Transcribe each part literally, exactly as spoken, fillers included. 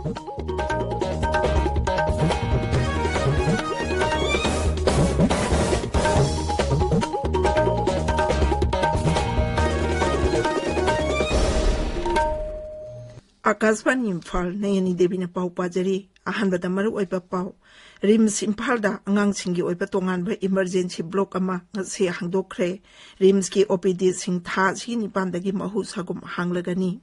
ꯑꯥꯀꯥꯁꯕꯥꯅꯤ ꯏꯝꯐꯥꯜ, ꯅꯌꯅꯤ ꯗꯦꯕꯤꯅ ꯄꯥꯎ ꯄꯥꯖꯔꯤ꯫ ꯑꯍꯥꯟꯕꯗ ꯃꯔꯨꯑꯣꯏꯕ ꯄꯥꯎ꯫ ꯔꯤꯝꯁ ꯏꯝꯐꯥꯜꯗ ꯑꯉꯥꯡꯁꯤꯡꯒꯤ ꯑꯣꯏꯕ ꯇꯣꯉꯥꯟꯕ ꯏꯃꯔꯖꯦꯟꯁꯤ ꯕ꯭ꯂꯣꯛ ꯑꯃ ꯉꯁꯤ ꯍꯥꯡꯗꯣꯛꯈ꯭ꯔꯦ꯫ ꯔꯤꯝꯁꯀꯤ ꯑꯣ ꯄꯤ ꯗꯤꯁꯤꯡ ꯊꯥ ꯑꯁꯤꯒꯤ ꯅꯤꯄꯥꯟꯗꯒꯤ ꯃꯍꯧꯁꯥꯒꯨꯝ ꯍꯥꯡꯂꯒꯅꯤ꯫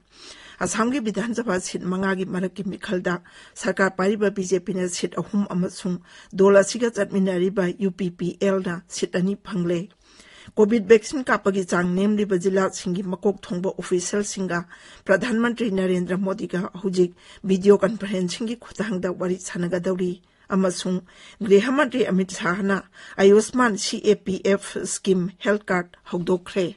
ꯑꯁꯥꯝꯒꯤ ꯕꯤꯙꯥꯟ ꯁꯚꯥ ꯁꯤꯠ ꯃꯉꯥꯒꯤ ꯃꯔꯛꯀꯤ ꯃꯤꯈꯜꯗ ꯁꯔꯀꯥꯔ ꯄꯥꯏꯔꯤꯕ ꯕꯤ ꯖꯦ ꯄꯤꯅ ꯁꯤꯠ ꯑꯍꯨꯝ ꯑꯃꯁꯨꯡ ꯗꯣꯜ ꯑꯁꯤꯒ ꯆꯠꯃꯤꯟꯅꯔꯤꯕ ꯌꯨ ꯄꯤ ꯄꯤ ꯑꯦꯜꯅ ꯁꯤꯠ ꯑꯅꯤ ꯐꯪꯂꯦ꯫ ꯀꯣꯚꯤꯗ ꯚꯦꯛꯁꯤꯟ ꯀꯥꯞꯄꯒꯤ ꯆꯥꯡ ꯅꯦꯝꯂꯤꯕ ꯖꯤꯂꯥꯁꯤꯡꯒꯤ ꯃꯀꯣꯛ ꯊꯣꯡꯕ ꯑꯣꯐꯤꯁꯤꯌꯦꯜꯁꯤꯡꯒ ꯄ꯭ꯔꯙꯥꯟ ꯃꯟꯇ꯭ꯔꯤ ꯅꯔꯦꯟꯗ꯭ꯔ ꯃꯣꯗꯤꯒ ꯍꯧꯖꯤꯛ ꯚꯤꯗꯤꯑꯣ ꯀꯟꯐꯔꯦꯟꯁꯤꯡꯒꯤ ꯈꯨꯠꯊꯥꯡꯗ ꯋꯥꯔꯤ ꯁꯥꯟꯅꯒꯗꯧꯔꯤ꯫ ꯑꯃꯁꯨꯡ ꯒ꯭ꯔꯤꯍ ꯃꯟꯇ꯭ꯔꯤ ꯑꯃꯤꯠ ꯁꯥꯍꯅ Ayushman C A P F scheme health card ꯍꯧꯗꯣꯛꯈ꯭ꯔꯦ꯫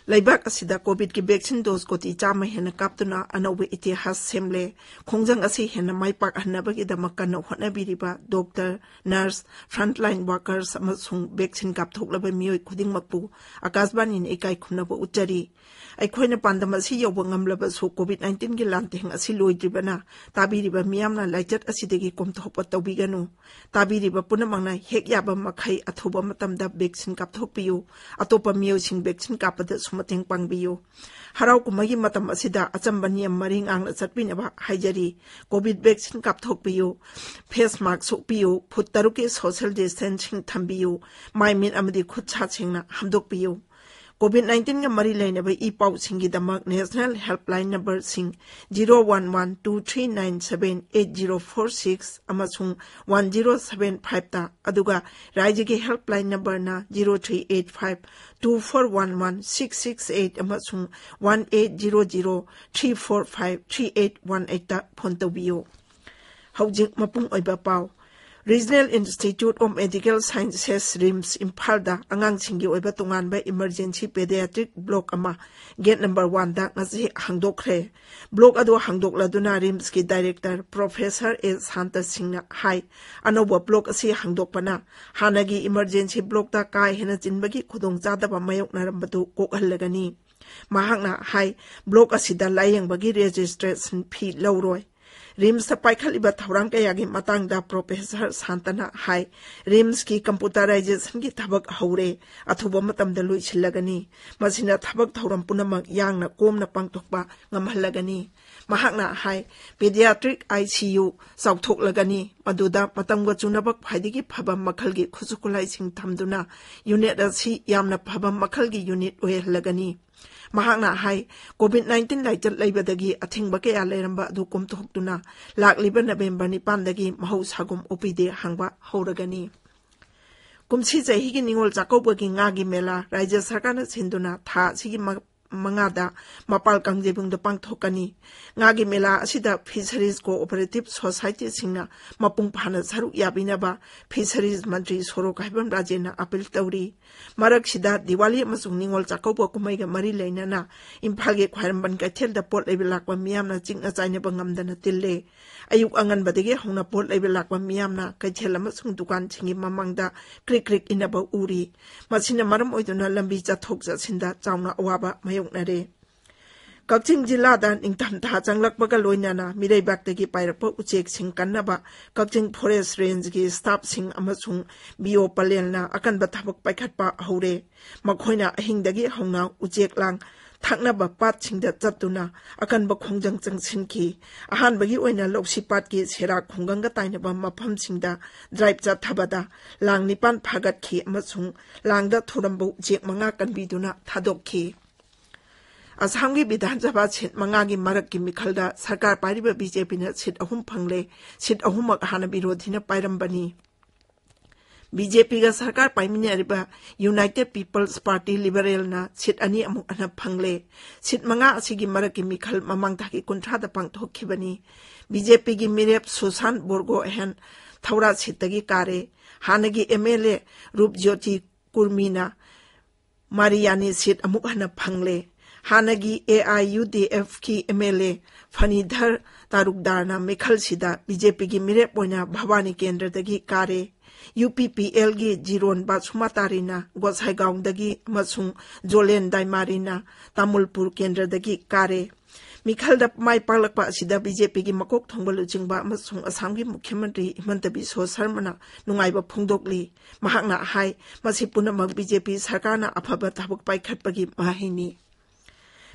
ꯂꯩꯕꯥꯛ ꯑꯁꯤꯗ ꯀꯣꯚꯤꯗꯀꯤ ꯚꯦꯛꯁꯤꯟ ꯗꯣꯁ ꯀꯣꯇꯤ ꯆꯥꯝꯃ ꯍꯦꯟꯅ ꯀꯥꯞꯇꯨꯅ ꯑꯅꯧꯕ ꯏꯇꯤꯍꯥꯁ ꯁꯦꯝꯂꯦ꯫ ꯈꯣꯡꯖꯪ ꯑꯁꯤ ꯍꯦꯟꯅ ꯃꯥꯏ ꯄꯥꯛꯍꯟꯅꯕꯒꯤꯗꯃꯛ ꯀꯟꯅ ꯍꯣꯠꯅꯕꯤꯔꯤꯕ ꯗꯣꯛꯇꯔ, ꯅꯔꯁ, ꯐ꯭ꯔꯟꯠꯂꯥꯏꯟ ꯋꯥꯔꯀꯔꯁ ꯑꯃꯁꯨꯡ ꯚꯦꯛꯁꯤꯟ ꯀꯥꯞꯊꯣꯛꯂꯕ ꯃꯤꯑꯣꯏ ꯈꯨꯗꯤꯡꯃꯛꯄꯨ ꯑꯥꯀꯥꯁꯕꯥꯅꯤꯅ ꯏꯀꯥꯏ ꯈꯨꯝꯅꯕ ꯎꯠꯆꯔꯤ꯫ ꯑꯩꯈꯣꯏꯅ ꯄꯥꯟꯗꯝ ꯑꯁꯤ ꯌꯧꯕ ꯉꯝꯂꯕꯁꯨ, ꯀꯣꯚꯤꯗ ꯅꯥꯏꯟꯇꯤꯟꯒꯤ ꯂꯥꯟꯊꯦꯡ ꯑꯁꯤ ꯂꯣꯏꯗ꯭ꯔꯤꯕꯅ ꯇꯥꯕꯤꯔꯤꯕ ꯃꯤꯌꯥꯝꯅ ꯂꯥꯏꯆꯠ ꯑꯁꯤꯗꯒꯤ ꯀꯣꯝꯊꯣꯛꯄ ꯇꯧꯕꯤꯒꯅꯨ꯫ ꯇꯥꯕꯤꯔꯤꯕ ꯄꯨꯝꯅꯃꯛꯅ ꯍꯦꯛ ꯌꯥꯕ ꯃꯈꯩ ꯑꯊꯨꯕ ꯃꯇꯝꯗ ꯚꯦꯛꯁꯤꯟ ꯀꯥꯞꯊꯣꯛꯄꯤꯌꯨ꯫ ꯑꯇꯣꯞꯄ ꯃꯤꯑꯣꯏꯁꯤꯡ ꯚꯦꯛꯁꯤꯟ ꯀꯥꯞꯄꯗꯁꯨ ꯃꯇꯦꯡ ꯄꯥꯡꯕꯤꯌꯨ꯫ ꯍꯔꯥꯎ ꯀꯨꯝꯍꯩꯒꯤ ꯃꯇꯝ ꯑꯁꯤꯗ ꯑꯆꯝꯕ ꯅꯤꯌꯝ ꯃꯔꯤ ꯉꯥꯛꯅ ꯆꯠꯄꯤꯅꯕ ꯍꯥꯏꯖꯔꯤ꯫ ꯀꯣꯚꯤꯗ ꯚꯦꯛꯁꯤꯟ ꯀꯥꯞꯊꯣꯛꯄꯤꯌꯨ꯫ ꯐꯦꯁ ꯃꯥꯛꯁ ꯎꯞꯄꯤꯌꯨ꯫ ꯐꯨꯠ ꯇꯔꯨꯛꯀꯤ ꯁꯣꯁꯤꯌꯦꯜ ꯗꯤꯁꯇꯦꯟꯁꯤꯡ ꯊꯝꯕꯤꯌꯨ꯫ ꯃꯥꯏ ꯃꯤꯠ ꯑꯃꯗꯤ ꯈꯨꯠ ꯁꯥ ꯁꯦꯡꯅ ꯍꯥꯝꯗꯣꯛꯄꯤꯌꯨ꯫ ꯀꯣꯚꯤꯗ ꯅꯥꯏꯟꯇꯤꯟꯒ ꯃꯔꯤ ꯂꯩꯅꯕ ꯏ ꯄꯥꯎꯁꯤꯡꯒꯤꯗꯃꯛ ꯅꯦꯁꯅꯦꯜ ꯍꯦꯜꯞꯂꯥꯏꯟ ꯅꯝꯕꯔꯁꯤꯡ zero one one two three nine seven eight zero four six ꯑꯃꯁꯨꯡ ꯋꯥꯟ ꯖꯤꯔꯣ ꯁꯚꯦꯟ ꯐꯥꯏꯚꯇ, ꯑꯗꯨꯒ ꯔꯥꯏꯖ꯭ꯌꯒꯤ ꯍꯦꯜꯞꯂꯥꯏꯟ ꯅꯝꯕꯔꯅ zero three eight five two four one one six six eight ꯑꯃꯁꯨꯡ one eight zero zero three four five three eight one ꯑꯩꯠꯇ phone ꯇꯧꯕꯤꯌꯨ꯫ ꯍꯧꯖꯤꯛ ꯃꯄꯨꯡ ꯑꯣꯏꯕ ꯄꯥꯎ꯫ Regional Institute of Medical Sciences, RIMS, ꯏꯝꯐꯥꯜꯗ ꯑꯉꯥꯡꯁꯤꯡꯒꯤ ꯑꯣꯏꯕ ꯇꯣꯉꯥꯟꯕ emergency pediatric block ꯑꯃ gate number one ꯗ ꯉꯁꯤ ꯍꯥꯡꯗꯣꯛꯈ꯭ꯔꯦ꯫ Block ꯑꯗꯨ ꯍꯥꯡꯗꯣꯛꯂꯗꯨꯅ ꯔꯤꯝꯁꯀꯤ director Professor ꯑꯦ ꯁꯥꯟꯇ ꯁꯤꯡꯅ ꯍꯥꯏ, ꯑꯅꯧꯕ block ꯑꯁꯤ ꯍꯥꯡꯗꯣꯛꯄꯅ ꯍꯥꯟꯅꯒꯤ emergency block ꯇ ꯀꯥ ꯍꯦꯟꯅ ꯆꯤꯟꯕꯒꯤ ꯈꯨꯗꯣꯡꯆꯥꯗꯕ ꯃꯥꯌꯣꯛꯅꯔꯝꯕꯗꯨ ꯀꯣꯛꯍꯜꯂꯒꯅꯤ꯫ ꯃꯍꯥꯛꯅ ꯍꯥꯏ, block ꯑꯁꯤꯗ ꯂꯥꯌꯦꯡꯕꯒꯤ registration fee ꯂꯧꯔꯣꯏ꯫ ꯔꯤꯝꯁꯇ ꯄꯥꯏꯈꯠꯂꯤꯕ ꯊꯧꯔꯥꯡ ꯀꯌꯥꯒꯤ ꯃꯇꯥꯡꯗ Professor ꯁꯥꯟꯇꯅ ꯍꯥꯏ, ꯔꯤꯝꯁꯀꯤ computerization ꯒꯤ ꯊꯕꯛ ꯍꯧꯔꯦ, ꯑꯊꯨꯕ ꯃꯇꯝꯗ ꯂꯣꯏꯁꯤꯜꯂꯒꯅꯤ꯫ ꯃꯁꯤꯅ ꯊꯕꯛ ꯊꯧꯔꯝ ꯄꯨꯝꯅꯃꯛ ꯌꯥꯡꯅ ꯀꯣꯝꯅ ꯄꯥꯡꯊꯣꯛꯄ ꯉꯝꯍꯜꯂꯒꯅꯤ꯫ ꯃꯍꯥꯛꯅ ꯍꯥꯏ, pediatric I C U ꯆꯥꯎꯊꯣꯛꯂꯒꯅꯤ, ꯃꯗꯨꯗ ꯃꯇꯝꯒ ꯆꯨꯅꯕ ꯈ꯭ꯋꯥꯏꯗꯒꯤ ꯐꯕ ꯃꯈꯜꯒꯤ ꯈꯨꯠꯁꯨ ꯈꯨꯠꯂꯥꯏꯁꯤꯡ ꯊꯝꯗꯨꯅ unit ꯑꯁꯤ ꯌꯥꯝꯅ ꯐꯕ ꯃꯈꯜꯒꯤ unit ꯑꯣꯏꯍꯜꯂꯒꯅꯤ꯫ ꯃꯍꯥꯛꯅ ꯍꯥꯏ, COVID nineteen ꯂꯥꯏꯆꯠ ꯂꯩꯕꯗꯒꯤ ꯑꯊꯤꯡꯕ ꯀꯌꯥ ꯂꯩꯔꯝꯕ ꯑꯗꯨ ꯀꯣꯝꯊꯣꯛꯇꯨꯅ ꯂꯥꯛꯂꯤꯕ November ꯅꯤꯄꯥꯟꯗꯒꯤ ꯃꯍꯧꯁꯥꯒꯨꯝ O P D ꯍꯥꯡꯕ ꯍꯧꯔꯒꯅꯤ꯫ ꯀꯨꯝꯁꯤ ꯆꯍꯤꯒꯤ ꯅꯤꯉꯣꯜ ꯆꯥꯛꯀꯧꯕꯒꯤ ꯉꯥꯒꯤ ꯃꯦꯂꯥ ꯔꯥꯖ꯭ꯌ ꯁꯔꯀꯥꯔꯅ ꯁꯤꯟꯗꯨꯅ ꯊꯥ ꯑꯁꯤꯒꯤ ꯃ-, ꯃꯉꯥꯗ ꯃꯄꯥꯜ ꯀꯥꯡꯖꯩꯕꯨꯡꯗ ꯄꯥꯡꯊꯣꯛꯀꯅꯤ꯫ ꯉꯥꯒꯤ ꯃꯦꯂꯥ ꯑꯁꯤꯗ Fisheries Cooperative Society ꯁꯤꯡꯅ ꯃꯄꯨꯡ ꯐꯥꯅ ꯁꯔꯨꯛ ꯌꯥꯕꯤꯅꯕ Fisheries ꯃꯟꯇ꯭ꯔꯤ ꯁꯣꯔꯣ ꯀꯥꯏꯕꯝ ꯔꯥꯖꯦꯟꯅ appeal ꯇꯧꯔꯤ꯫ ꯃꯔꯛꯁꯤꯗ ꯗꯤꯋꯥꯂꯤ ꯑꯃꯁꯨꯡ ꯅꯤꯉꯣꯜ ꯆꯥꯛꯀꯧꯕ ꯀꯨꯝꯍꯩꯒ ꯃꯔꯤ ꯂꯩꯅꯅ ꯏꯝꯐꯥꯜꯒꯤ ꯈ꯭ꯋꯥꯏꯔꯝꯕꯟ ꯀꯩꯊꯦꯜꯗ ꯄꯣꯠ ꯂꯩꯕ ꯂꯥꯛꯄ ꯃꯤꯌꯥꯝꯅ ꯆꯤꯛꯅ ꯆꯥꯏꯅꯕ ꯉꯝꯗꯅ ꯇꯤꯜꯂꯦ꯫ ꯑꯌꯨꯛ ꯑꯉꯟꯕꯗꯒꯤ ꯍꯧꯅ ꯄꯣꯠ ꯂꯩꯕ ꯂꯥꯛꯄ ꯃꯤꯌꯥꯝꯅ ꯀꯩꯊꯦꯜ ꯑꯃꯁꯨꯡ ꯗꯨꯀꯥꯟꯁꯤꯡꯒꯤ ꯃꯃꯥꯡꯗ ꯀ꯭ꯔꯤꯛ ꯀ꯭ꯔꯤꯛ ꯏꯟꯅꯕ ꯎꯔꯤ꯫ ꯃꯁꯤꯅ ꯃꯔꯝ ꯑꯣꯏꯗꯨꯅ ꯂꯝꯕꯤ ꯆꯠꯊꯣꯛ ꯆꯠꯁꯤꯟꯗ ꯆꯥꯎꯅ ꯑꯋꯥꯕ ꯃꯥꯌꯣꯛꯅꯔꯦ꯫ ꯀꯛꯆꯤꯡ ꯖꯤꯂꯥꯗ ꯅꯤꯡꯊꯝꯊꯥ ꯆꯪꯂꯛꯄꯒ ꯂꯣꯏꯅꯅ ꯃꯤꯔꯩꯕꯥꯛꯇꯒꯤ ꯄꯥꯏꯔꯛꯄ ꯎꯆꯦꯛꯁꯤꯡ ꯀꯟꯅꯕ ꯀꯛꯆꯤꯡ Forest Range ꯒꯤ staff ꯁꯤꯡ ꯑꯃꯁꯨꯡ B O ꯄꯂꯦꯜꯅ ꯑꯀꯟꯕ ꯊꯕꯛ ꯄꯥꯏꯈꯠꯄ ꯍꯧꯔꯦ꯫ ꯃꯈꯣꯏꯅ ꯑꯍꯤꯡꯗꯒꯤ ꯍꯧꯅ ꯎꯆꯦꯛ ꯂꯥꯡ ꯊꯛꯅꯕ ꯄꯥꯠꯁꯤꯡꯗ ꯆꯠꯇꯨꯅ ꯑꯀꯟꯕ ꯈꯣꯡꯖꯪ ꯆꯪꯁꯤꯟꯈꯤ꯫ ꯑꯍꯥꯟꯕꯒꯤ ꯑꯣꯏꯅ ꯂꯧꯁꯤ ꯄꯥꯠꯀꯤ ꯁꯦꯔꯥ ꯈꯨꯡꯒꯪꯒ ꯇꯥꯏꯅꯕ ꯃꯐꯝꯁꯤꯡꯗ drive ꯆꯠꯊꯕꯗ ꯂꯥꯡ ꯅꯤꯄꯥꯟ ꯐꯥꯒꯠꯈꯤ ꯑꯃꯁꯨꯡ ꯂꯥꯡꯗ ꯊꯨꯔꯝꯕ ꯎꯆꯦꯛ ꯃꯉꯥ ꯀꯟꯕꯤꯗꯨꯅ ꯊꯥꯗꯣꯛꯈꯤ꯫ ꯑꯁꯥꯝꯒꯤ ꯕꯤꯙꯥꯟ ꯁꯚꯥ seat ꯃꯉꯥꯒꯤ ꯃꯔꯛꯀꯤ ꯃꯤꯈꯜꯗ ꯁꯔꯀꯥꯔ ꯄꯥꯏꯔꯤꯕ B J P ꯅ seat ꯑꯍꯨꯝ ꯐꯪꯂꯦ꯫ Seat ꯑꯍꯨꯝꯃꯛ ꯍꯥꯟꯅ ꯕꯤꯔꯣꯙꯤꯅ ꯄꯥꯏꯔꯝꯕꯅꯤ꯫ B J P ꯒ ꯁꯔꯀꯥꯔ ꯄꯥꯏꯃꯤꯟꯅꯔꯤꯕ United People's Party Liberal ꯅ seat ꯑꯅꯤ ꯑꯃꯨꯛ ꯍꯟꯅ ꯐꯪꯂꯦ꯫ Seat ꯃꯉꯥ ꯑꯁꯤꯒꯤ ꯃꯔꯛꯀꯤ ꯃꯤꯈꯜ ꯃꯃꯥꯡ ꯊꯥꯒꯤ ꯀꯨꯟꯊ꯭ꯔꯥꯗ ꯄꯥꯡꯊꯣꯛꯈꯤꯕꯅꯤ꯫ B J P ꯒꯤ ꯃꯤꯔꯦꯞ ꯁꯨꯁꯥꯟ ꯕꯣꯔꯒꯣꯍꯦꯟ ꯊꯧꯔꯥ ꯁꯤꯠꯇꯒꯤ ꯀꯥꯔꯦ꯫ ꯍꯥꯟꯅꯒꯤ MLA ꯔꯨꯞꯖ꯭ꯌꯣꯇꯤ ꯀꯨꯔꯃꯤꯅ ꯃꯥꯔꯤꯌꯥꯅꯤ ꯁꯤꯠ ꯑꯃꯨꯛ ꯍꯟꯅ ꯐꯪꯂꯦ꯫ ꯍꯥꯟꯅꯒꯤ AIUDFꯀꯤ MLA ꯐꯅꯤꯙꯔ ꯇꯥꯔꯨꯛꯗꯥꯔꯅ ꯃꯤꯈꯜꯁꯤꯗ BJPꯒꯤ ꯃꯤꯔꯦꯞ ꯑꯣꯏꯅ ꯚꯕꯥꯅꯤ ꯀꯦꯟꯗ꯭ꯔꯗꯒꯤ ꯀꯥꯔꯦ꯫ UPPLꯒꯤ ꯖꯤꯔꯣꯟ ꯕꯥꯁꯨꯃꯥꯇꯥꯔꯤꯅ ꯒꯣꯁꯥꯏꯒꯥꯎꯗꯒꯤ ꯑꯃꯁꯨꯡ ꯖꯣꯂꯦꯟ ꯗꯥꯏꯃꯥꯔꯤꯅ ꯇꯥꯃꯨꯜꯄꯨꯔ ꯀꯦꯟꯗ꯭ꯔꯗꯒꯤ ꯀꯥꯔꯦ꯫ ꯃꯤꯈꯜꯗ ꯃꯥꯏ ꯄꯥꯛꯂꯛꯄ ꯑꯁꯤꯗ BJPꯒꯤ ꯃꯀꯣꯛ ꯊꯣꯡꯕ ꯂꯨꯆꯤꯡꯕ ꯑꯃꯁꯨꯡ ꯑꯁꯥꯝꯒꯤ ꯃꯨꯈ꯭ꯌ ꯃꯟꯇ꯭ꯔꯤ ꯍꯤꯃꯟꯇ ꯕꯤꯁ꯭ꯋ ꯁꯔꯃꯅ ꯅꯨꯡꯉꯥꯏꯕ ꯐꯣꯡꯗꯣꯛꯂꯤ꯫ ꯃꯍꯥꯛꯅ ꯍꯥꯏ, ꯃꯁꯤ ꯄꯨꯝꯅꯃꯛ BJP ꯁꯔꯀꯥꯔꯅ ꯑꯐꯕ ꯊꯕꯛ ꯄꯥꯏꯈꯠꯄꯒꯤ ꯃꯍꯩꯅꯤ꯫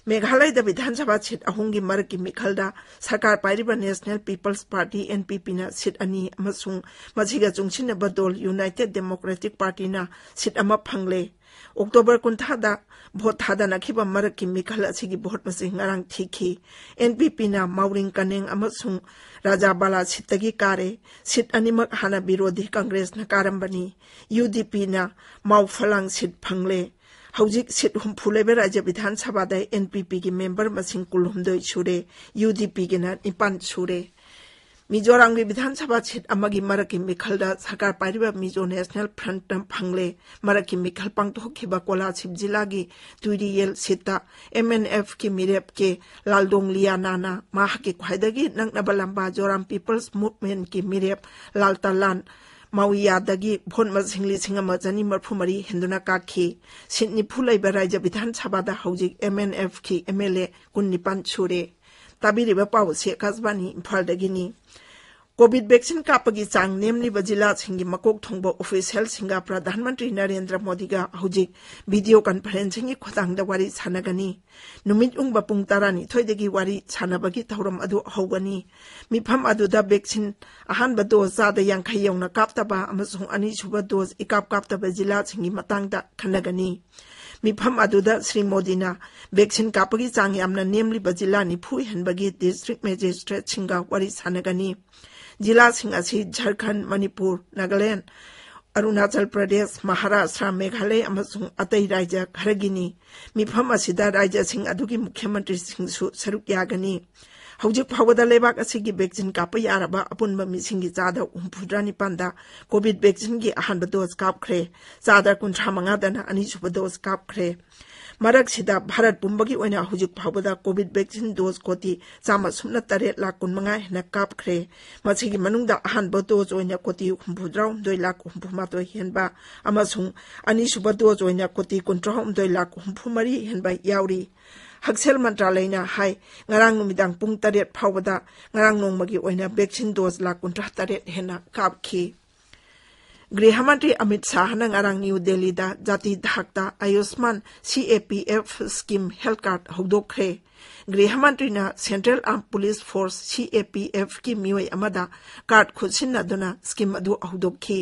ꯃꯦꯘꯥꯂꯌꯗ ꯕꯤꯙꯥꯟ ꯁꯚꯥ ꯁꯤꯠ ꯑꯍꯨꯝꯒꯤ ꯃꯔꯛꯀꯤ ꯃꯤꯈꯜꯗ ꯁꯔꯀꯥꯔ ꯄꯥꯏꯔꯤꯕ National People's Party, NPPꯅ ꯁꯤꯠ ꯑꯅꯤ ꯑꯃꯁꯨꯡ ꯃꯁꯤꯒ ꯆꯨꯡꯁꯤꯟꯅꯕ ꯗꯣꯜ United Democratic Partyꯅ ꯁꯤꯠ ꯑꯃ ꯐꯪꯂꯦ꯫ ꯑꯣꯛꯇꯣꯕꯔ ꯀꯨꯟꯊ꯭ꯔꯥꯗ ꯚꯣꯠ ꯊꯥꯗꯅꯈꯤꯕ ꯃꯔꯛꯀꯤ ꯃꯤꯈꯜ ꯑꯁꯤꯒꯤ ꯚꯣꯠ ꯃꯁꯤꯡ ꯉꯔꯥꯡ ꯊꯤꯈꯤ꯫ NPPꯅ ꯃꯥꯎꯔꯤꯡ ꯀꯅꯦꯡ ꯑꯃꯁꯨꯡ ꯔꯥꯖꯥꯕꯥꯂꯥ ꯁꯤꯠꯇꯒꯤ ꯀꯥꯔꯦ꯫ ꯁꯤꯠ ꯑꯅꯤꯃꯛ ꯍꯥꯟꯅ ꯕꯤꯔꯣꯙꯤ ꯀꯪꯒ꯭ꯔꯦꯁꯅ ꯀꯥꯔꯝꯕꯅꯤ꯫ UDPꯅ ꯃꯥꯎ ꯐꯂꯥꯡ ꯁꯤꯠ ꯐꯪꯂꯦ꯫ ꯍꯧꯖꯤꯛ ꯁꯤꯠ ꯍꯨꯝꯐꯨ ꯂꯩꯕ ꯔꯥꯖ꯭ꯌ ꯕꯤꯙꯥꯟ ꯁꯚꯥꯗ NPPꯒꯤ ꯃꯦꯝꯕꯔ ꯃꯁꯤꯡ ꯀꯨꯟꯍꯨꯝꯗꯣꯏ ꯁꯨꯔꯦ꯫ UDPꯒꯤꯅ ꯅꯤꯄꯥꯟ ꯁꯨꯔꯦ꯫ ꯃꯤꯖꯣꯔꯥꯝꯒꯤ ꯕꯤꯙꯥꯟ ꯁꯚꯥ ꯁꯤꯠ ꯑꯃꯒꯤ ꯃꯔꯛꯀꯤ ꯃꯤꯈꯜꯗ ꯁꯔꯀꯥꯔ ꯄꯥꯏꯔꯤꯕ ꯃꯤꯖꯣ ꯅꯦꯁꯅꯦꯜ ꯐ꯭ꯔꯟꯠꯅ ꯐꯪꯂꯦ꯫ ꯃꯔꯛꯀꯤ ꯃꯤꯈꯜ ꯄꯥꯡꯊꯣꯛꯈꯤꯕ ꯀꯣꯂꯥꯁꯤꯕ ꯖꯤꯂꯥꯒꯤ ꯇꯨꯏꯔꯤꯌꯦꯜ ꯁꯤꯠꯇ MNFꯀꯤ ꯃꯤꯔꯦꯞ ꯀꯦ ꯂꯥꯜꯗꯣꯡ ꯂꯤꯌꯥꯅꯥꯅ ꯃꯍꯥꯛꯀꯤ ꯈ꯭ꯋꯥꯏꯗꯒꯤ ꯅꯛꯅꯕ ꯂꯝꯕꯥ ꯖꯣꯔꯥꯝ People's Movementꯀꯤ ꯃꯤꯔꯦꯞ ꯂꯥꯜꯇꯥꯂꯥꯟ ꯃꯥꯋꯤꯌꯥꯗꯒꯤ ꯚꯣꯠ ꯃꯁꯤꯡ ꯂꯤꯁꯤꯡ ꯑꯃ ꯆꯅꯤ ꯃꯔꯤꯐꯨ ꯃꯔꯤ ꯍꯦꯟꯗꯨꯅ ꯀꯥꯈꯤ꯫ ꯁꯤꯠ ꯅꯤꯐꯨ ꯂꯩꯕ ꯔꯥꯖ꯭ꯌ ꯕꯤꯙꯥꯟ ꯁꯚꯥꯗ ꯍꯧꯖꯤꯛ MNFꯀꯤ MLA ꯀꯨꯟꯅꯤꯄꯥꯟ ꯁꯨꯔꯦ꯫ ꯇꯥꯕꯤꯔꯤꯕ ꯄꯥꯎ ꯑꯁꯤ ꯑꯀꯥꯁꯕꯥꯅꯤ ꯏꯝꯐꯥꯜꯗꯒꯤꯅꯤ꯫ ꯀꯣꯚꯤꯗ ꯚꯦꯛꯁꯤꯟ ꯀꯥꯞꯄꯒꯤ ꯆꯥꯡ ꯅꯦꯝꯂꯤꯕ ꯖꯤꯂꯥꯁꯤꯡꯒꯤ ꯃꯀꯣꯛ ꯊꯣꯡꯕ ꯑꯣꯐꯤꯁꯤꯌꯦꯜꯁꯤꯡꯒ ꯄ꯭ꯔꯙꯥꯟ ꯃꯟꯇ꯭ꯔꯤ ꯅꯔꯦꯟꯗ꯭ꯔ ꯃꯣꯗꯤꯒ ꯍꯧꯖꯤꯛ ꯚꯤꯗꯤꯑꯣ ꯀꯟꯐꯔꯦꯟꯁꯤꯡꯒꯤ ꯈꯨꯠꯊꯥꯡꯗ ꯋꯥꯔꯤ ꯁꯥꯟꯅꯒꯅꯤ꯫ ꯅꯨꯃꯤꯠ ꯌꯨꯡꯕ ꯄꯨꯡ ꯇꯔꯥꯅꯤꯊꯣꯏꯗꯒꯤ ꯋꯥꯔꯤ ꯁꯥꯟꯅꯕꯒꯤ ꯊꯧꯔꯝ ꯑꯗꯨ ꯍꯧꯒꯅꯤ꯫ ꯃꯤꯐꯝ ꯑꯗꯨꯗ ꯚꯦꯛꯁꯤꯟ ꯑꯍꯥꯟꯕ ꯗꯣꯁ ꯆꯥꯗ ꯌꯥꯡꯈꯩ ꯌꯧꯅ ꯀꯥꯞꯇꯕ ꯑꯃꯁꯨꯡ ꯑꯅꯤꯁꯨꯕ ꯗꯣꯁ ꯏꯀꯥꯞ ꯀꯥꯞꯇꯕ ꯖꯤꯂꯥꯁꯤꯡꯒꯤ ꯃꯇꯥꯡꯗ ꯈꯟꯅꯒꯅꯤ꯫ ꯃꯤꯐꯝ ꯑꯗꯨꯗ ꯁ꯭ꯔꯤ ꯃꯣꯗꯤꯅ ꯚꯦꯛꯁꯤꯟ ꯀꯥꯞꯄꯒꯤ ꯆꯥꯡ ꯌꯥꯝꯅ ꯅꯦꯝꯂꯤꯕ ꯖꯤꯂꯥ ꯅꯤꯐꯨ ꯍꯦꯟꯕꯒꯤ ꯗꯤꯁꯇ꯭ꯔꯤꯛ ꯃꯦꯖꯤꯁꯇ꯭ꯔꯦꯠꯁꯤꯡꯒ ꯋꯥꯔꯤ ꯁꯥꯟꯅꯒꯅꯤ꯫ ꯖꯤꯂꯥꯁꯤꯡ ꯑꯁꯤ ꯖꯔꯈꯟ, ꯃꯅꯤꯄꯨꯔ, ꯅꯥꯒꯥꯂꯦꯟ, ꯑꯔꯨꯅꯥꯆꯜ ꯄ꯭ꯔꯗꯦꯁ, ꯃꯍꯥꯔꯥꯁꯇ꯭ꯔ, ꯃꯦꯘꯥꯂꯌ ꯑꯃꯁꯨꯡ ꯑꯇꯩ ꯔꯥꯖ꯭ꯌ ꯈꯔꯒꯤꯅꯤ꯫ ꯃꯤꯐꯝ ꯑꯁꯤꯗ ꯔꯥꯖ꯭ꯌꯁꯤꯡ ꯑꯗꯨꯒꯤ ꯃꯨꯈ꯭ꯌ ꯃꯟꯇ꯭ꯔꯤꯁꯤꯡꯁꯨ ꯁꯔꯨꯛ ꯌꯥꯒꯅꯤ꯫ ꯍꯧꯖꯤꯛ ꯐꯥꯎꯕꯗ ꯂꯩꯕꯥꯛ ꯑꯁꯤꯒꯤ ꯚꯦꯛꯁꯤꯟ ꯀꯥꯞꯄ ꯌꯥꯔꯕ ꯑꯄꯨꯟꯕ ꯃꯤꯁꯤꯡꯒꯤ ꯆꯥꯗ ꯍꯨꯝꯐꯨꯇꯔꯥ ꯅꯤꯄꯥꯟꯗ ꯀꯣꯚꯤꯗ ꯚꯦꯛꯁꯤꯟꯒꯤ ꯑꯍꯥꯟꯕ ꯗꯣꯁ ꯀꯥꯞꯈ꯭ꯔꯦ꯫ ꯆꯥꯗ ꯀꯨꯟꯊ꯭ꯔꯥ ꯃꯉꯥꯗꯅ ꯑꯅꯤꯁꯨꯕ ꯗꯣꯁ ꯀꯥꯞꯈ꯭ꯔꯦ꯫ ꯃꯔꯛꯁꯤꯗ ꯚꯥꯔꯠ ꯄꯨꯝꯕꯒꯤ ꯑꯣꯏꯅ ꯍꯧꯖꯤꯛ ꯐꯥꯎꯕꯗ ꯀꯣꯚꯤꯗ ꯚꯦꯛꯁꯤꯟ ꯗꯣꯁ ꯀꯣꯇꯤ ꯆꯥꯝꯃ ꯁꯨꯞꯅ ꯇꯔꯦꯠ ꯂꯥꯈ ꯀꯨꯟꯃꯉꯥ ꯍꯦꯟꯅ ꯀꯥꯞꯈ꯭ꯔꯦ꯫ ꯃꯁꯤꯒꯤ ꯃꯅꯨꯡꯗ ꯑꯍꯥꯟꯕ ꯗꯣꯁ ꯑꯣꯏꯅ ꯀꯣꯇꯤ ꯍꯨꯝꯐꯨꯇꯔꯥꯍꯨꯝꯗꯣꯏ ꯂꯥꯈ ꯍꯨꯝꯐꯨꯃꯥꯊꯣꯏ ꯍꯦꯟꯕ ꯑꯃꯁꯨꯡ ꯑꯅꯤꯁꯨꯕ ꯗꯣꯁ ꯑꯣꯏꯅ ꯀꯣꯇꯤ ꯀꯨꯟꯊ꯭ꯔꯥꯍꯨꯝꯗꯣꯏ ꯂꯥꯈ ꯍꯨꯝꯐꯨꯃꯔꯤ ꯍꯦꯟꯕ ꯌꯥꯎꯔꯤ꯫ ꯍꯛꯁꯦꯜ ꯃꯟꯇ꯭ꯔꯥꯂꯌꯅ ꯍꯥꯏ, ꯉꯔꯥꯡ ꯅꯨꯃꯤꯗꯥꯡ ꯄꯨꯡ ꯇꯔꯦꯠ ꯐꯥꯎꯕꯗ ꯉꯔꯥꯡ ꯅꯣꯡꯃꯒꯤ ꯑꯣꯏꯅ ꯚꯦꯛꯁꯤꯟ ꯗꯣꯁ ꯂꯥꯈ ꯀꯨꯟꯊ꯭ꯔꯥ ꯇꯔꯦꯠ ꯍꯦꯟꯅ ꯀꯥꯞꯈꯤ꯫ ꯒ꯭ꯔꯤꯍ ꯃꯟꯇ꯭ꯔꯤ ꯑꯃꯤꯠ ꯁꯥꯍꯅ ꯉꯔꯥꯡ ꯅ꯭ꯌꯨ ꯗꯦꯜꯂꯤꯗ ꯖꯥꯇꯤ ꯊꯥꯛꯇ Ayushman C A P F scheme health card ꯍꯧꯗꯣꯛꯈ꯭ꯔꯦ꯫ ꯒ꯭ꯔꯤꯍ ꯃꯟꯇ꯭ꯔꯤꯅ ꯁꯦꯟꯇ꯭ꯔꯦꯜ ꯑꯥꯔꯝ ꯄꯨꯂꯤꯁ ꯐꯣꯔꯁ, ꯁꯤ ꯑꯦ ꯄꯤ ꯑꯦꯐꯀꯤ ꯃꯤꯑꯣꯏ ꯑꯃꯗ ꯀꯥꯔꯗ ꯈꯨꯠꯁꯤꯟꯅꯗꯨꯅ ꯁ꯭ꯀꯤꯝ ꯑꯗꯨ ꯍꯧꯗꯣꯛꯈꯤ꯫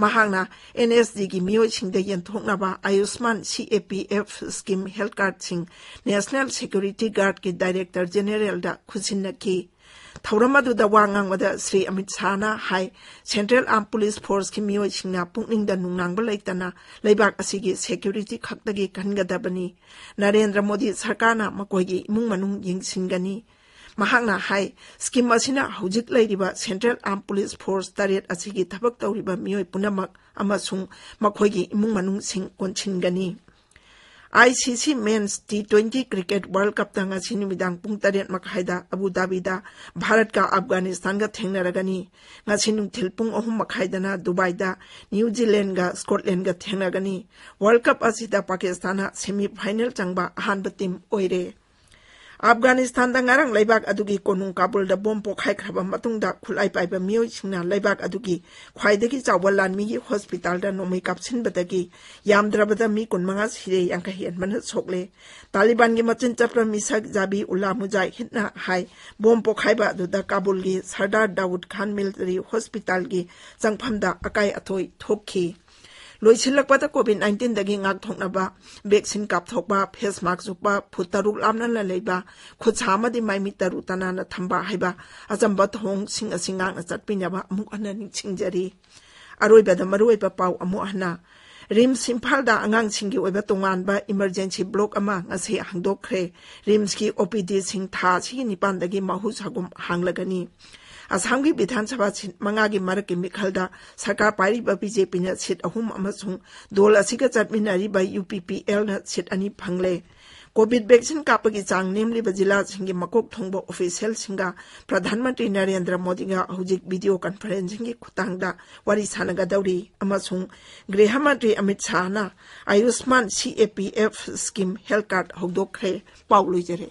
ꯃꯍꯥꯛꯅ ꯑꯦꯟ ꯑꯦꯁ ꯗꯤꯒꯤ ꯃꯤꯑꯣꯏꯁꯤꯡꯗ ꯌꯦꯟꯊꯣꯛꯅꯕ Ayushman C A P F scheme health ꯀꯥꯔꯗꯁꯤꯡ ꯅꯦꯁꯅꯦꯜ ꯁꯦꯀ꯭ꯌꯨꯔꯤꯇꯤ ꯒꯥꯔꯗꯀꯤ ꯗꯥꯏꯔꯦꯛꯇꯔ ꯖꯦꯅꯦꯔꯦꯜꯗ ꯈꯨꯠꯁꯤꯟꯅꯈꯤ꯫ ꯊꯧꯔꯝ ꯑꯗꯨꯗ ꯋꯥ ꯉꯥꯡꯕꯗ ꯁ꯭ꯔꯤ ꯑꯃꯤꯠ ꯁꯥꯍꯅ ꯍꯥꯏ, ꯁꯦꯟꯇ꯭ꯔꯦꯜ ꯑꯥꯔꯝ ꯄꯨꯂꯤꯁ ꯐꯣꯔꯁꯀꯤ ꯃꯤꯑꯣꯏꯁꯤꯡꯅ ꯄꯨꯛꯅꯤꯡꯗ ꯅꯨꯡꯅꯥꯡꯕ ꯂꯩꯇꯅ ꯂꯩꯕꯥꯛ ꯑꯁꯤꯒꯤ ꯁꯦꯀ꯭ꯌꯨꯔꯤꯇꯤ ꯈꯛꯇꯒꯤ ꯈꯟꯒꯗꯕꯅꯤ꯫ ꯅꯔꯦꯟꯗ꯭ꯔ ꯃꯣꯗꯤ ꯁꯔꯀꯥꯔꯅ ꯃꯈꯣꯏꯒꯤ ꯏꯃꯨꯡ ꯃꯅꯨꯡ ꯌꯦꯡꯁꯤꯟꯒꯅꯤ꯫ ꯃꯍꯥꯛꯅ ꯍꯥꯏ, ꯁ꯭ꯀꯤꯝ ꯑꯁꯤꯅ ꯍꯧꯖꯤꯛ ꯂꯩꯔꯤꯕ ꯁꯦꯟꯇ꯭ꯔꯦꯜ ꯑꯥꯔꯝ ꯄꯨꯂꯤꯁ ꯐꯣꯔꯁ ꯇꯔꯦꯠ ꯑꯁꯤꯒꯤ ꯊꯕꯛ ꯇꯧꯔꯤꯕ ꯃꯤꯑꯣꯏ ꯄꯨꯝꯅꯃꯛ ꯑꯃꯁꯨꯡ ꯃꯈꯣꯏꯒꯤ ꯏꯃꯨꯡ ꯃꯅꯨꯡꯁꯤꯡ ꯀꯣꯟꯁꯤꯟꯒꯅꯤ꯫ ꯑꯥꯏ ꯁꯤ ꯁꯤ ꯃꯦꯟꯁ ꯇꯤ ꯇ꯭ꯋꯦꯟꯇꯤ ꯀ꯭ꯔꯤꯀꯦꯠ ꯋꯥꯔꯜꯗ ꯀꯞꯇ ꯉꯁꯤ ꯅꯨꯃꯤꯗꯥꯡ ꯄꯨꯡ ꯇꯔꯦꯠ ꯃꯈꯥꯏꯗ ꯑꯕꯨ ꯙꯥꯕꯤꯗ ꯚꯥꯔꯠꯀ ꯑꯐꯒꯥꯅꯤꯁꯇꯥꯟꯒ ꯊꯦꯡꯅꯔꯒꯅꯤ꯫ ꯉꯁꯤ ꯅꯨꯡꯊꯤꯜ ꯄꯨꯡ ꯑꯍꯨꯝ ꯃꯈꯥꯏꯗꯅ ꯗꯨꯕꯥꯏꯗ ꯅ꯭ꯌꯨ ꯖꯤꯂꯦꯟꯗꯒ ꯁ꯭ꯀꯣꯠꯂꯦꯟꯗꯒ ꯊꯦꯡꯅꯒꯅꯤ꯫ ꯋꯥꯔꯜꯗ ꯀꯞ ꯑꯁꯤꯗ ꯄꯥꯀꯤꯁꯇꯥꯟꯅ ꯁꯦꯃꯤ ꯐꯥꯏꯅꯦꯜ ꯆꯪꯕ ꯑꯍꯥꯟꯕ ꯇꯤꯝ ꯑꯣꯏꯔꯦ꯫ ꯑꯐꯒꯥꯅꯤꯁꯇꯥꯟꯗ ꯉꯔꯥꯡ ꯂꯩꯕꯥꯛ ꯑꯗꯨꯒꯤ ꯀꯣꯅꯨꯡ ꯀꯥꯕꯨꯜꯗ ꯕꯣꯝ ꯄꯣꯈꯥꯏꯈ꯭ꯔꯕ ꯃꯇꯨꯡꯗ ꯈꯨꯠꯂꯥꯏ ꯄꯥꯏꯕ ꯃꯤꯑꯣꯏꯁꯤꯡꯅ ꯂꯩꯕꯥꯛ ꯑꯗꯨꯒꯤ ꯈ꯭ꯋꯥꯏꯗꯒꯤ ꯆꯥꯎꯕ ꯂꯥꯟꯃꯤꯒꯤ ꯍꯣꯁꯄꯤꯇꯥꯜꯗ ꯅꯣꯡꯃꯩ ꯀꯥꯞꯁꯤꯟꯕꯗꯒꯤ ꯌꯥꯝꯗ꯭ꯔꯕꯗ ꯃꯤ ꯀꯨꯟꯃꯉꯥ ꯁꯤꯔꯦ, ꯌꯥꯡꯈꯩ ꯍꯦꯟꯕꯅ ꯁꯣꯛꯂꯦ꯫ ꯇꯥꯂꯤꯕꯥꯟꯒꯤ ꯃꯆꯤꯟ ꯆꯠꯄ ꯃꯤꯁꯛ ꯖꯥꯕꯤ ꯎꯜꯂꯥ ꯃꯨꯖꯥꯍꯤꯗꯅ ꯍꯥꯏ, ꯕꯣꯝ ꯄꯣꯈꯥꯏꯕ ꯑꯗꯨꯗ ꯀꯥꯕꯨꯜꯒꯤ ꯁꯔꯗꯥꯔ ꯗꯥꯎꯗ ꯈꯥꯟ ꯃꯤꯂꯤꯇꯔꯤ ꯍꯣꯁꯄꯤꯇꯥꯜꯒꯤ ꯆꯪꯐꯝꯗ ꯑꯀꯥꯏ ꯑꯊꯣꯏ ꯊꯣꯛꯈꯤ꯫ ꯂꯣꯏꯁꯤꯜꯂꯛꯄꯗ ꯀꯣꯚꯤꯗ ꯅꯥꯏꯟꯇꯤꯟꯗꯒꯤ ꯉꯥꯛꯊꯣꯛꯅꯕ ꯚꯦꯛꯁꯤꯟ ꯀꯥꯞꯊꯣꯛꯄ, ꯐꯦꯁ ꯃꯥꯛꯁ ꯎꯞꯄ, ꯐꯨꯠ ꯇꯔꯨꯛ ꯂꯥꯞꯅꯅ ꯂꯩꯕ, ꯈꯨꯠ ꯁꯥ ꯑꯃꯗꯤ ꯃꯥꯏꯃꯤꯠ ꯇꯔꯨ ꯇꯅꯥꯟꯅ ꯊꯝꯕ ꯍꯥꯏꯕ ꯑꯆꯝꯕ ꯊꯧꯑꯣꯡꯁꯤꯡ ꯑꯁꯤ ꯉꯥꯛꯅ ꯆꯠꯄꯤꯅꯕ ꯑꯃꯨꯛ ꯍꯟꯅ ꯅꯤꯡꯁꯤꯡꯖꯔꯤ꯫ ꯑꯔꯣꯏꯕꯗ ꯃꯔꯨꯑꯣꯏꯕ ꯄꯥꯎ ꯑꯃꯨꯛ ꯍꯟꯅ꯫ ꯔꯤꯝꯁ ꯏꯝꯐꯥꯜꯗ ꯑꯉꯥꯡꯁꯤꯡꯒꯤ ꯑꯣꯏꯕ ꯇꯣꯉꯥꯟꯕ ꯏꯃꯔꯖꯦꯟꯁꯤ ꯕ꯭ꯂꯣꯛ ꯑꯃ ꯉꯁꯤ ꯍꯥꯡꯗꯣꯛꯈ꯭ꯔꯦ꯫ ꯔꯤꯝꯁꯀꯤ ꯑꯣ ꯄꯤ ꯗꯤꯁꯤꯡ ꯊꯥ ꯑꯁꯤꯒꯤ ꯅꯤꯄꯥꯟꯗꯒꯤ ꯃꯍꯧꯁꯥꯒꯨꯝ ꯍꯥꯡꯂꯒꯅꯤ꯫ ꯑꯁꯥꯝꯒꯤ ꯕꯤꯙꯥꯟ ꯁꯚꯥ ꯁꯤꯠ ꯃꯉꯥꯒꯤ ꯃꯔꯛꯀꯤ ꯃꯤꯈꯜꯗ ꯁꯔꯀꯥꯔ ꯄꯥꯏꯔꯤꯕ ꯕꯤ ꯖꯦ ꯄꯤꯅ ꯁꯤꯠ ꯑꯍꯨꯝ ꯑꯃꯁꯨꯡ ꯗꯣꯜ ꯑꯁꯤꯒ ꯆꯠꯃꯤꯟꯅꯔꯤꯕ ꯌꯨ ꯄꯤ ꯄꯤ ꯑꯦꯜꯅ ꯁꯤꯠ ꯑꯅꯤ ꯐꯪꯂꯦ꯫ ꯀꯣꯚꯤꯗ ꯚꯦꯛꯁꯤꯟ ꯀꯥꯞꯄꯒꯤ ꯆꯥꯡ ꯅꯦꯝꯂꯤꯕ ꯖꯤꯂꯥꯁꯤꯡꯒꯤ ꯃꯀꯣꯛ ꯊꯣꯡꯕ ꯑꯣꯐꯤꯁꯤꯌꯦꯜꯁꯤꯡꯒ ꯄ꯭ꯔꯙꯥꯟ ꯃꯟꯇ꯭ꯔꯤ ꯅꯔꯦꯟꯗ꯭ꯔ ꯃꯣꯗꯤꯒ ꯍꯧꯖꯤꯛ ꯚꯤꯗꯤꯑꯣ ꯀꯟꯐꯔꯦꯟꯁꯤꯡꯒꯤ ꯈꯨꯠꯊꯥꯡꯗ ꯋꯥꯔꯤ ꯁꯥꯟꯅꯒꯗꯧꯔꯤ ꯑꯃꯁꯨꯡ ꯒ꯭ꯔꯤꯍ ꯃꯟꯇ꯭ꯔꯤ ꯑꯃꯤꯠ ꯁꯥꯍꯅ Ayushman C A P F scheme health card ꯍꯧꯗꯣꯛꯈ꯭ꯔꯦ꯫ ꯄꯥꯎ ꯂꯣꯏꯖꯔꯦ꯫